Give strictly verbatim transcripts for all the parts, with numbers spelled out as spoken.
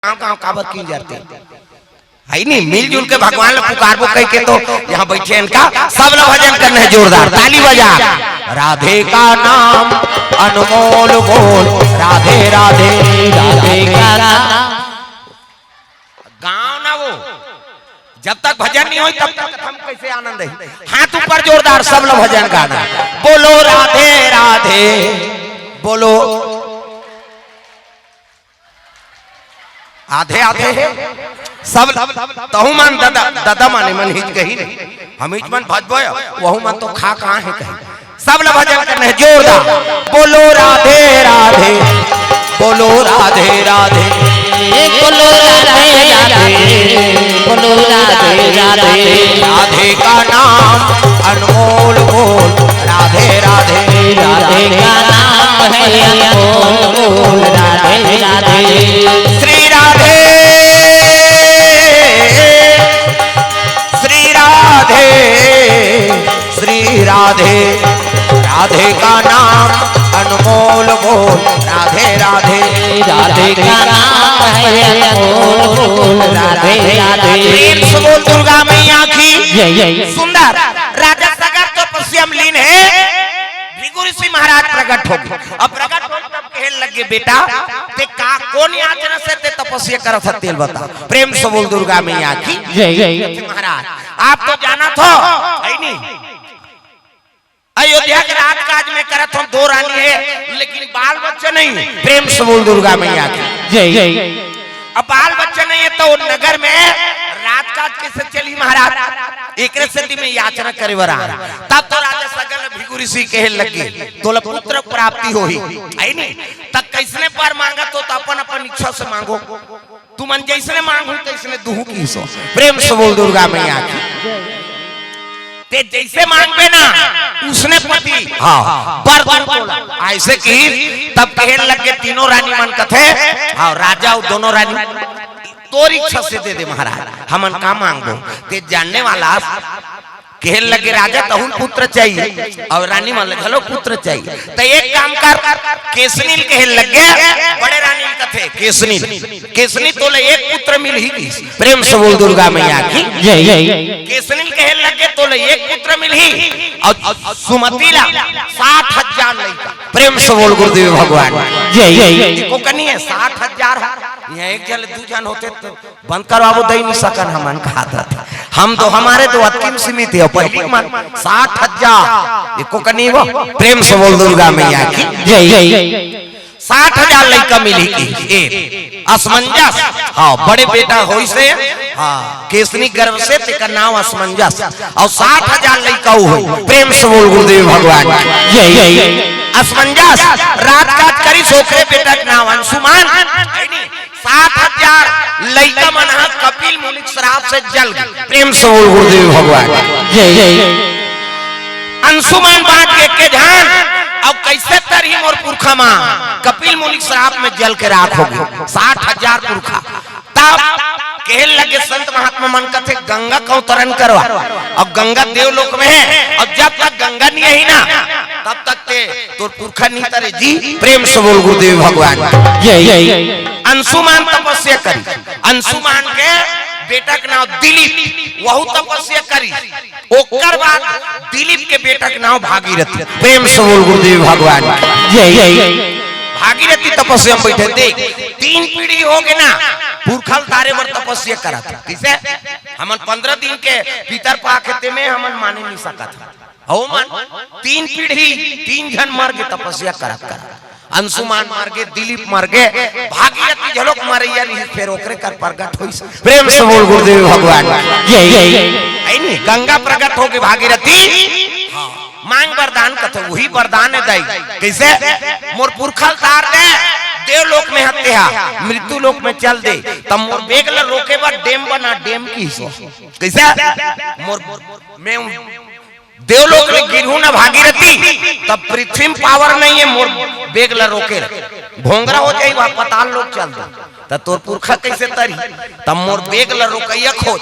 गांव गांव काबर किंजरते? है नहीं, मिलजुल के भगवान ला पुकारबो कह के तो यहाँ बैठे इनका सब ला भजन करना है जोरदार, ताली बजा। राधे का नाम अनमोल बोल, राधे राधे। राधे का नाम। गाँव ना वो, जब तक भजन नहीं होई तब तक हम कैसे आनंद है? हाथ ऊपर जोरदार, सब ला भजन गाना। बोलो राधे राधे, बोलो। आधे आधे हे सब। तहु मन ददा, ददा माने मन हिच कही नहीं, हम हिच मन भजबो, वहु मन तो खा कहाँ है कही। सब ला भजन करना है जोरदार। बोलो राधे राधे, बोलो राधे राधे। ए बोलो राधे राधे, बोलो राधे राधे। राधे का नाम अनमोल बोल, राधे राधे। राधे का नाम है अनमोल बोल, राधे राधे। श्री राधे, श्री राधे, श्री राधे। राधे का नाम अनमोल बोल, राधे राधे। राधे का नाम है अनमोल बोल, राधे राधे। प्रेम से बोल दुर्गा मैया की। जय जय। सुंदर राजा सगर तपस्या में लीन है। भृगु ऋषि महाराज प्रकट हो गए। अब प्रकट हो तब कहे लगे, बेटा, ते का, कौन याचना से ते तपस्या करत है, तेल बता। प्रेम से बोल दुर्गा मैया की। जय जय। महाराज, आप तो जानत हो, है नहीं? अयोध्या के राजकाज में करत हो, दो रानी है, लेकिन बाल बच्चा नहीं। प्रेम से बोल दुर्गा मैया की। जय जय। अब बाल बच्चा नहीं है तो नगर में राजकाज कैसे चली महाराज? एकरे सेती में याचना करे बर आए। तब तो राजा सगर भृगु ऋषि कहे लगे, तोला पुत्र प्राप्ति होही, है नहीं? तब कैसने बर मांगत हो तो अपन अपन इच्छा से मांगो। तुमन जैसने मांगहू तैसने दूहूं किहिस। प्रेम से बोल दुर्गा मैया की। ते जैसे मांगबे ना, उसने पति। हाँ। बर दूहूं तोला। ऐसे किहिस, तब कहे लगे तीनों रानी मन कथे, हाँ, राजा अउ दोनों रानी, तोर इच्छा से दे दे महाराज, हमन का मांगबो। ते जानने वाला कहे लगे, राजा तहूं पुत्र चाहिए अउ रानी मन ल घलो पुत्र चाहिए, त एक काम कर, केसनी ल कहे लगे, बड़े रानी ल कथे केसनी ल, केसनी तोला एक पुत्र मिलही किहिस। प्रेम से बोल दुर्गा मैया की। जय जय। केसनी ल कहे लगे, तोला एक पुत्र मिलही अउ सुमति ला साठ हजार लइका। प्रेम से बोल गुरुदेव भगवान। जय जय। एको कनी हे साठ हजार हे, इहां एक झन दू झन होते तो बंद करवाबो, दई नहीं सकन हमन, कहा था। हम तो, हमारे तो अतकी में सीमित हे, पहली मन साठ हजार, एको कनी वो। प्रेम से बोल दुर्गा मैया की। जय जय। साठ हजार लइका मिलही किहिस। ए, असमंजस, हाँ, बड़े बेटा होइस हे, हाँ, केसनी गर्भ से, तेकर नांव असमंजस, अउ साठ हजार लइका होही। प्रेम से बोल गुरुदेव भगवान की। जय जय। असमंजस राजकाज करिस, ओकरे बेटा के नांव अंशुमान। साठ हजार लइका मन ह कपिल मुनि के श्राप से जल गे। प्रेम से बोल गुरुदेव भगवान। जय जय। अंशुमान बांट के के झन, अब कैसे तरही मोर पुरखा मन, कपिल मुनि के श्राप में जल के राख हो गे साठ हजार पुरखा। तब कहे लगे संत महात्मा मन कथे, गंगा के अवतरण करवा। अब गंगा देवलोक में हे, अब जब तक गंगा नहीं आई ना, तब तक ते तोर पुरखा नहीं तरे जी। प्रेम से बोल गुरुदेव भगवान। जय जय। अंशुमान तपस्या करी, अंशुमान के बेटा के नांव दिलीप, वहू तपस्या करी। ओकर बाद दिलीप के बेटा के नांव भागीरथी। प्रेम से बोल गुरुदेव भगवान। जय जय। भागीरथी तपस्या में बैठे, देख, तीन पीढ़ी हो गे ना, पुरखा ल तारे बर तपस्या करत। कैसे? हमन पंद्रह दिन के पितर पाक हे, तेमे हमन माने नहीं सकत। हो मन, तीन पीढ़ी, तीन झन मर गे तपस्या करत करत। अंशुमान मर गे, दिलीप मर गे, भागीरथी घलोक मरइया रहिस, फेर ओकरे कर प्रगट होइस। प्रेम से बोल गुरुदेव भगवान। जय जय। है नी, गंगा प्रगट हो गे भागीरथी। हाँ, मांग वरदान कथे, वही वरदान हे दाई। कैसे? मोर पुरखा ल तार दे, देवलोक में हत्या, मृत्यु लोक में चल दे, तब मोर बेग ल रोके बर डेम बना, डेम किहिस। कैसे? मोर, मैं देवलोक में गिरहूं ना भागीरथी, तब पृथ्वी में पावर नहीं हे मोर बेग ल रोके। भोंगरा हो जाही, वहां पताल लोक चल दे, त तोर पुरखा कैसे तरही? तब मोर बेग ल रोकइया खोज।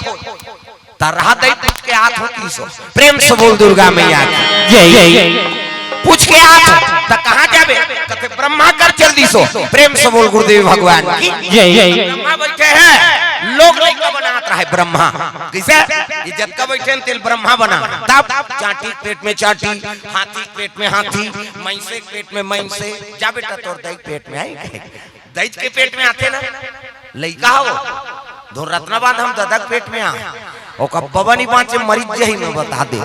त रहा दई पूछ के आत होती सो। प्रेम से बोल दुर्गा मैया की। जय जय। पूछ के आत, त कहाँ जाबे? कथे, "ब्रह्मा कर चल दीसो।" प्रेम से बोल गुरुदेव भगवान की। जय। ब्रह्मा बैठे हैं, लोग लइका बनात रहे ब्रह्मा। कइसे? ये जतका बैठे हैं, तेल ब्रह्मा बना। तब चांटी के पेट में चांटी, हाथी के पेट में हाथी, मइसे के पेट में मइसे। जा बेटा, तोर दाई के पेट में आई। दईच के पेट में आथे ना, लइका हो, धुन रत्ना बांध हम ददा के पेट में आ, ओकर बबा नहीं बांचे, मरिच जही में बता दे।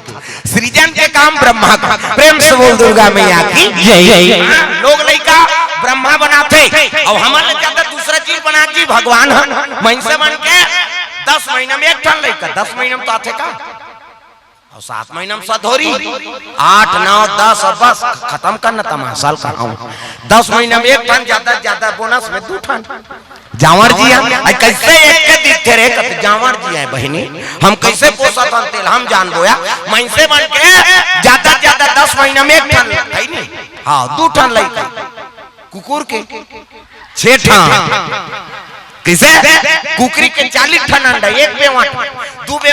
सृजन के काम ब्रह्मा का, प्रेम से बोल दुर्गा मैया की। जय, जय। हाँ, लोग लइका ब्रह्मा बनाथे, अब हमन ले ज्यादा दूसरा चीज बना जी भगवान ह, मइसे बन के दस महीना में एक ठन लइका, दस महीना में तो आथे का? अउ सात महीना में सधौरी, आठ, नौ, दस, अब बस खतम करना तमाशा ल कहाऊं। दस महीना में एक ठन, ज्यादा से ज्यादा बोनस में दू ठन। जांवर जी हम, अई कइसे एक के दिखथे रे, कथे जांवर जी हे बहिनी, हम कइसे पोसत हन तेला हम जानबो या, मइसे बन के ज्यादा से ज्यादा दस महीना में एक ठन, हे नी? हाँ, दू ठन लइका। कुकुर के छे ठन। कइसे? कुकरी के चालीस ठन अंडा, एक बेवांट, दू बे